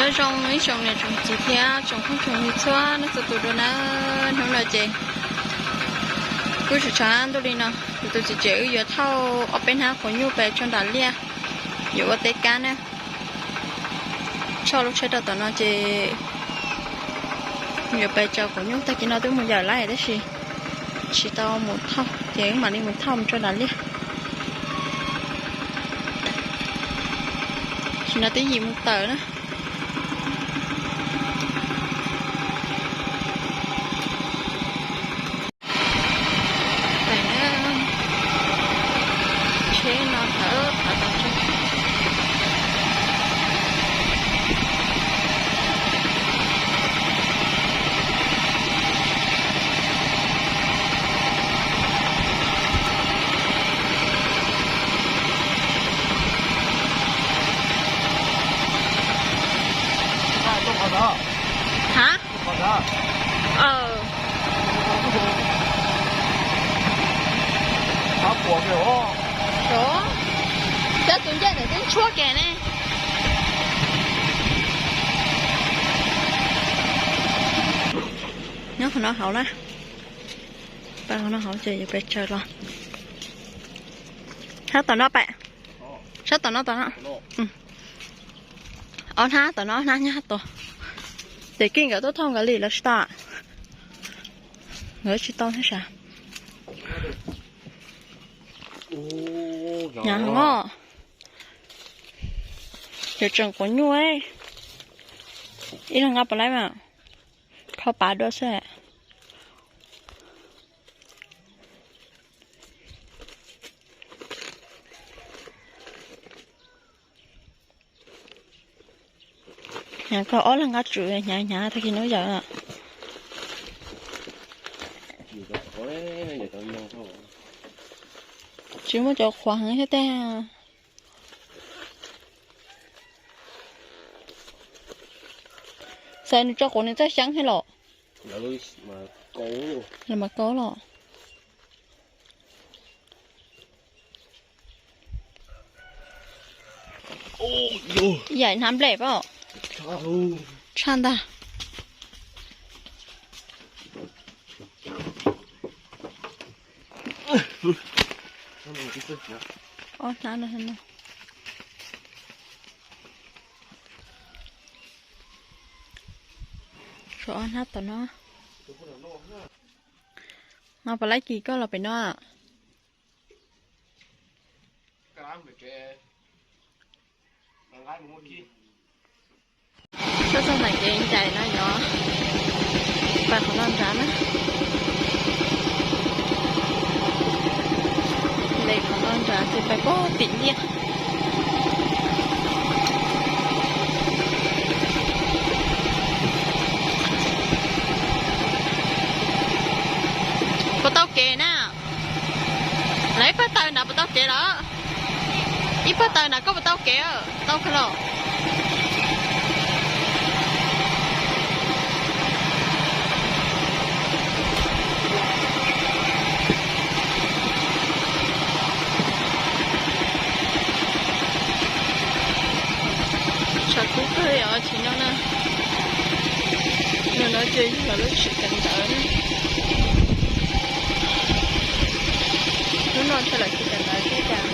Nyob zoo ib tsoom niam tsoom txiv thiab tsoom phooj tsoom ywg txhua leej txhua tus dua na. Hnub no ces kuj tsis tshav ntuj li no, kuv tus txiv tsev wb yuav thauj ob peb hnab quav nyuj pes tso nram liaj, yuav ua tej kab na. Tso lub tsheb rau tom no ces yuav pes tso quav nyuj. Tag kis no twb mus yawm lawm tab sis tsis tau mus thauj ces wb mam li mus thauj mus tso nram liaj. Tam sim no twb yim mus tawm na. Tsheb no thav thav tas tsev. Hav? Cov tus ncej ntawm twb tshuab kiag ne. Nyob qhov no hauv na. Pab qhov no hauv ces yuav pes tsawg los. Sab tom no pam. Sab tom no tom no. Ob hnab tom no ob hnab nyob tom. Ces kij nkawd tuaj thauj nkawd li lawv tsis tau. Nkawd tsis tau thiab sav. Hnyav heev os. Yuav tseem quav nyuj, ib leeg nqa puas laib mas, kho pav dua xwb. Hnyav kawg, ob leeg nqa tsum hnyav hnyav tag kis hnub yawm. Tsis muaj cov qhuav heev thiab tej. Xav nws tso quav nws txawj xyeeb thiab los. Los mas kaub los. Yaim hnab nplej pab. Tshaj ntag. Ob hnab no. Tshuav ob hnab tom no. No puas laib kis koj los pem no? Tuaj txog ntawm kev ncaim no yog pais qhov no nrad na. Ncaim qhov no nrad ces pais pog tim liaj. Puas tau kev na? Lawv ib pawg taws nrad puas tau kev lawm? Ib pawg taws nrad koj puas tau kev? Tau kawg los. Tshav kub kawg os tsis no na. Nws no ces yog lub tsheb kawm ntawv na. Hnub no tsheb lawv tsis kawm ntawv thiab cas.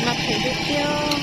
Mas phem tiag tiag.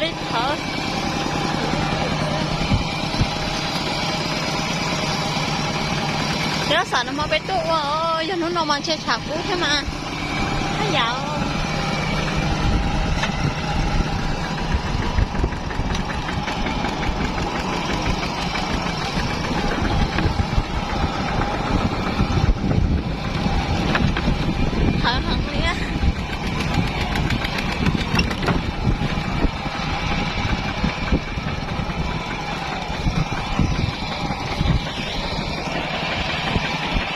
Li thawv. Peb los xam no mas peb tuaj ua, yog hnub no mas ntshe tshav kub thiab mas. Haj yam. Thawv heev li.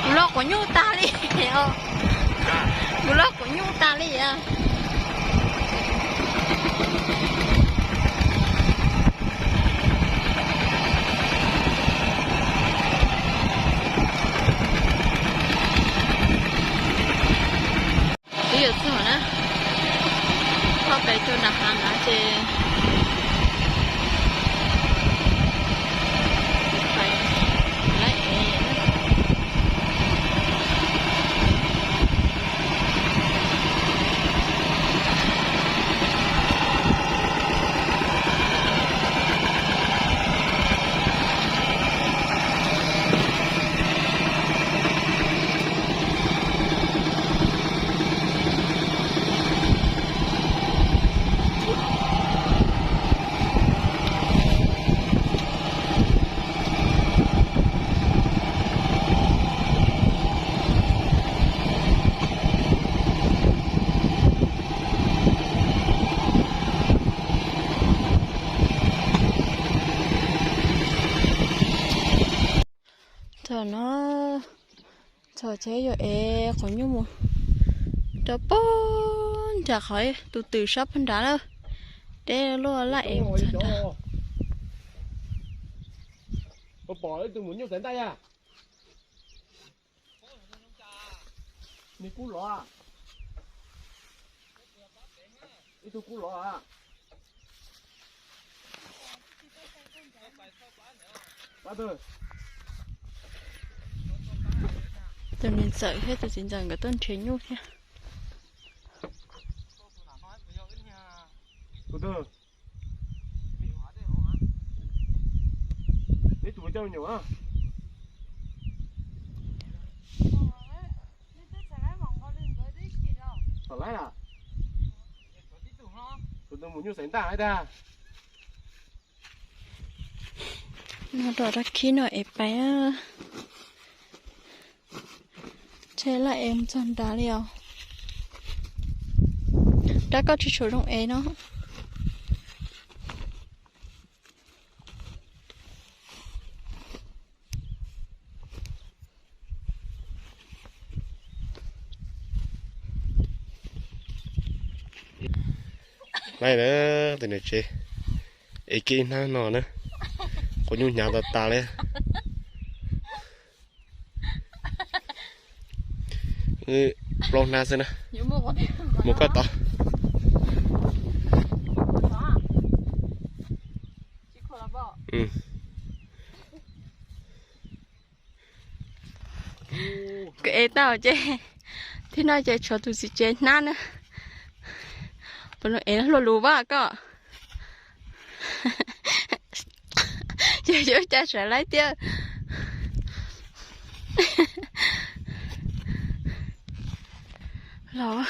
Kuv los quav nyuj tag li os. Kuv los quav nyuj tag li os. Twb yuav txog na, txog pem rau nram hav na ces Txog no, txog ces yuav ev quav nyuj mus rau pog nram qhov tus twm sab pog nrad lawm. Deb luaj laj ev mus txog nrad. Pom ib tug maum nyuj xaiv ntaj yag. Nws kub los. Ib tug kub los. Tus niam ntxawm thiab tus txiv ntxawm nkawd tuaj nrhiav nyuj thiab. Ib tus coj me nyuam. Thaum laib lawm. Tus tus mus nyuj xaiv ntaj laib tag. No rau rab khib no ev pais. Tshe laj ev mus txog nrad li os. Rab koj tsis tshua zoo ev no. Laib na, tus niam tsev ev kiag ib hnab no na, quav nyuj hnyav tas tas li. Plaub hnab xwb na. Mus koj tod. Kuv ev tau ces, thib no ces tshuav tus txiv tsev hnab na. Puas ev luaj lus vaj koj. Ces yuav cas sawv laib tiag. Los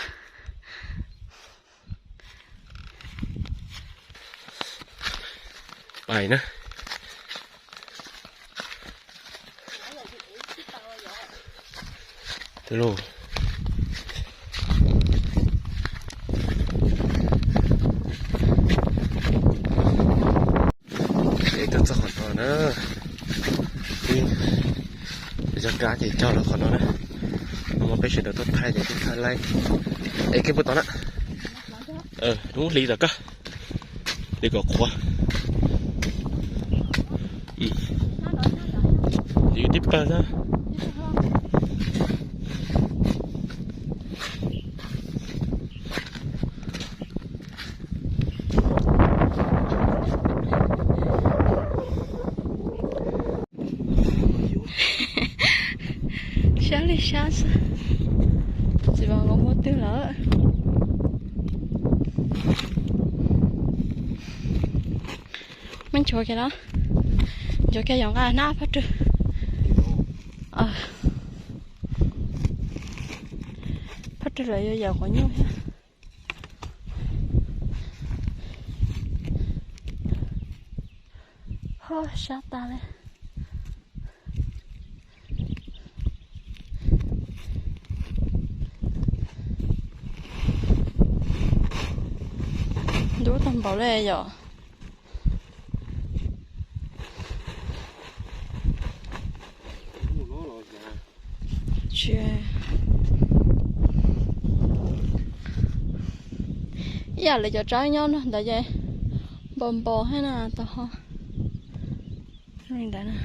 pais na. Tus lus. Ev tuaj txog qhov no na. Ib zog kab ces cog lawm qhov no na. No mas peb sawv daws tuaj thaij ces tuaj thaij laib. Ev kiag puag tod na. Hnub hli tom koj. Li kom qhuav. Li tib pawg xwb. Sab li sab xwb, tsis pom nkaus muaj twg lawm. Muab nchuav kiag los, nchuav kiag yuav nqa hnab phab rwg. Phab rwg lawv yuav yawm quav nyuj thiab. Ho sab tas li. Ntub tag npaum li yom. Ib yam li cov tsawb nyob no ntawd ces npau npau thiab na, tau ho li ntawd na.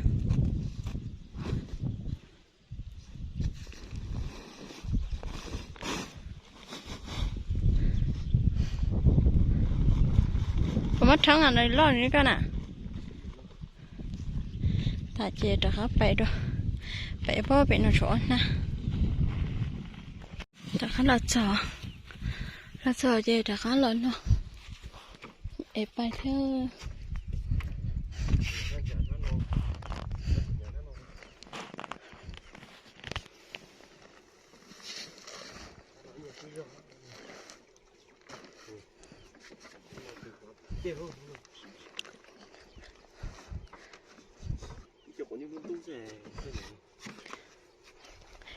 Puas muab rheeb no loj li koj na? Tas ces rov qab pem dua, pem pob pem no tshuav ob hnab. Rov qab los txog, los txog ces rov qab los no es pais thiab.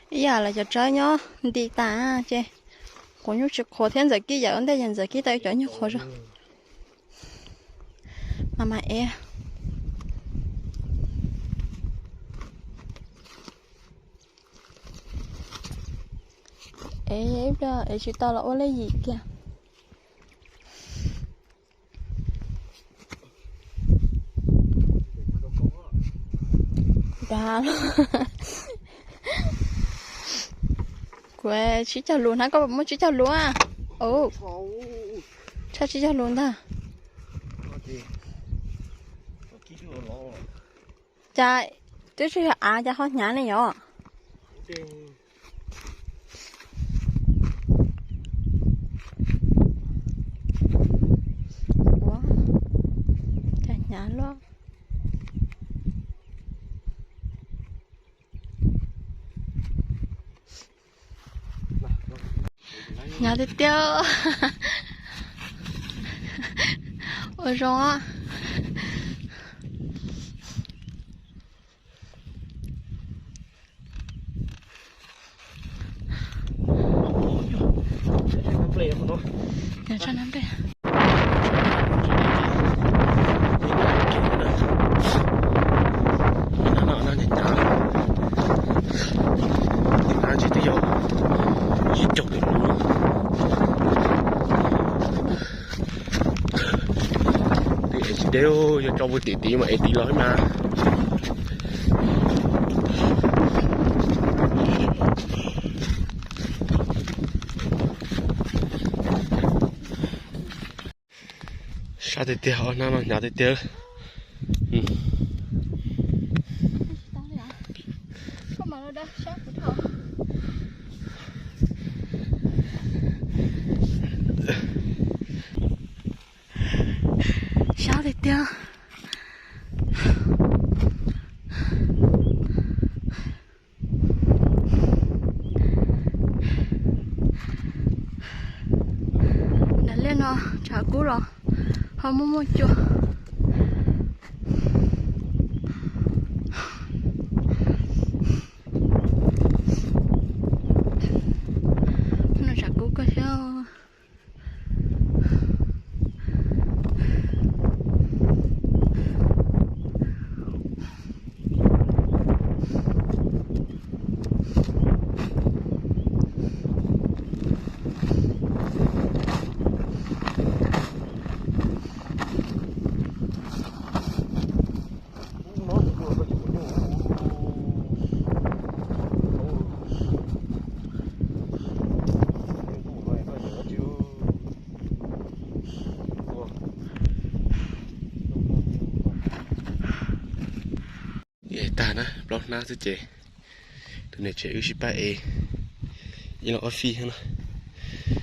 Ib yam li cov tsawb nyob nti tas ces quav nyuj tsis qhuav thiab, Ntxawm Kib yawm ua ntej ces Ntxawm Kib tau cov nyuj qhuav zog. Mas mas ev, ev ib pliag ev tsis tau los ua lej yim kiag. Dag, kuv tsib caug lus na, koj puas muaj tsib caug lus? Tshaj tsib caug lus ntag. Cas twb tsis yog av cas ho hnyav ne yom? Ua cas hnyav luaj. Hnyav tiag tiag. Ua zoo. Hnyav no hnyav, hnyav tsis twb yog ib caug lus. Twb ev tsis deb, yog tso mus tim tid mas ev tid los mas. Sab tiag tiag, ob hnab no hnyav tiag tiag. Sab tiag tiag. Dav liaj no tshav kub los ho muaj muaj cua. No tshav kub kawg thiab. Ev tag na, plaub hnab xwb ces tus niam tsev wb sib pab ev ib los ob fij na.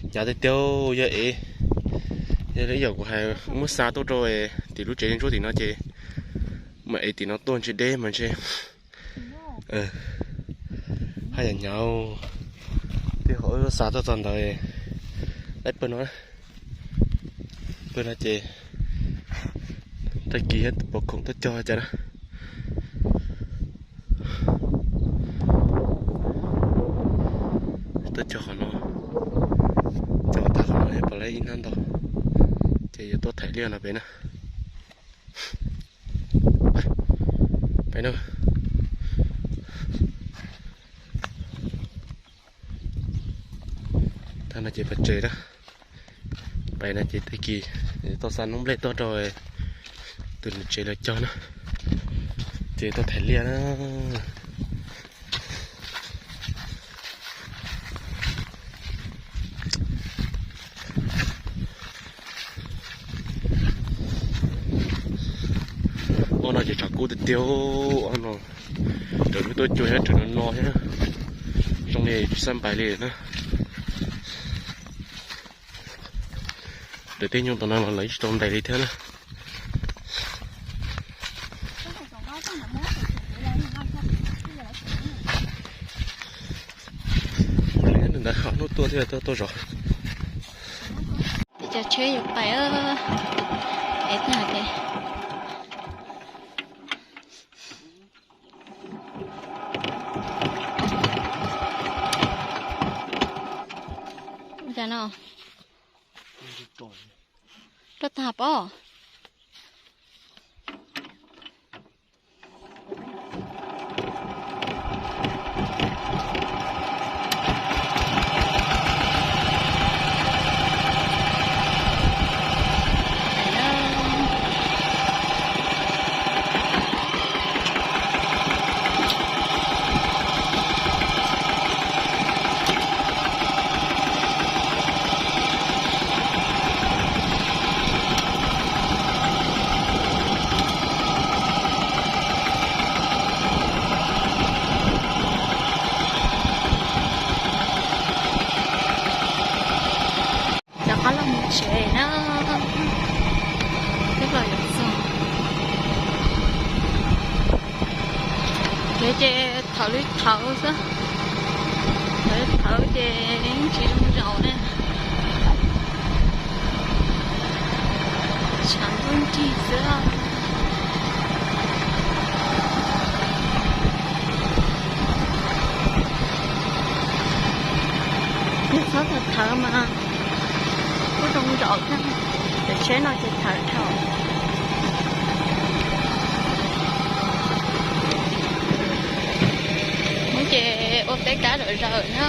Hnyav tiag tiag, yog ev Yog li yog kuv hais muab xa tuaj rau tim lub tsev ntsuab tim no ces mas es tim no tuaj ntshe deb mas ntshe haj yam hnyav. Tej zaum wb xa tuaj txog ntawd, pawg no, pawg no ces tag kis pom khoom tuaj cog cas na. Tuaj cog qhov no, cog tag qhov no pom lawv ib hnab ntau, ces yuav tuaj thaiv liaj no pem na. Pem na. Tag no ces pem tsev na. Pem no ces tag kis tuaj xa noob nplej tuaj rau tus niam tsev lawv cog na, ces tuaj thaiv liaj na. Ob no ces tshav kub tiag tiag, ob no raws lub tuaj cua thiab raws no no thiab, zoo li tsis xab npais li na. Raws tej nyuj tom no los lawv tsis tau ntes li thiab na. Ntawd hnub tuaj thiaj tuaj zov. Cov tsheb yuav pais es tag ces ua cas no, roj tag pob. Rov qab los mus tsev na, twb los yuav txog. Kev ces thawv li thawv xwb, thawv li thawv ces yeej tsis zoo zaum ne. Tshav ntuj nrig xwb. Yog txhob thawv thawv mas kuj zoo zaum thiab, cov tsheb no ces thawv dhau. Hnub ces ua teb kab lawm zaum na,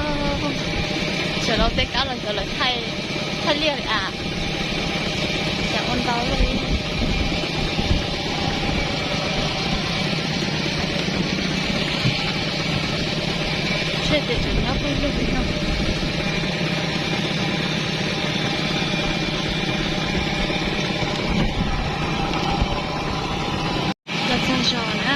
sawv daws ua teb kab los xyov lawv thaij liaj li as, cas ua ntau luaj li. Tsheb ces tseem nyob pawg lug li no. Los txog zos na.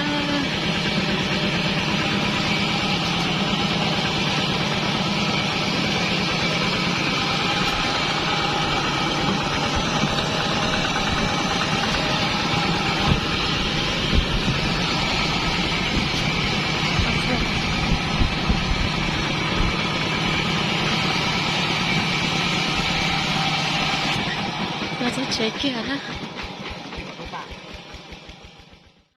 Los txog tsev kiag na.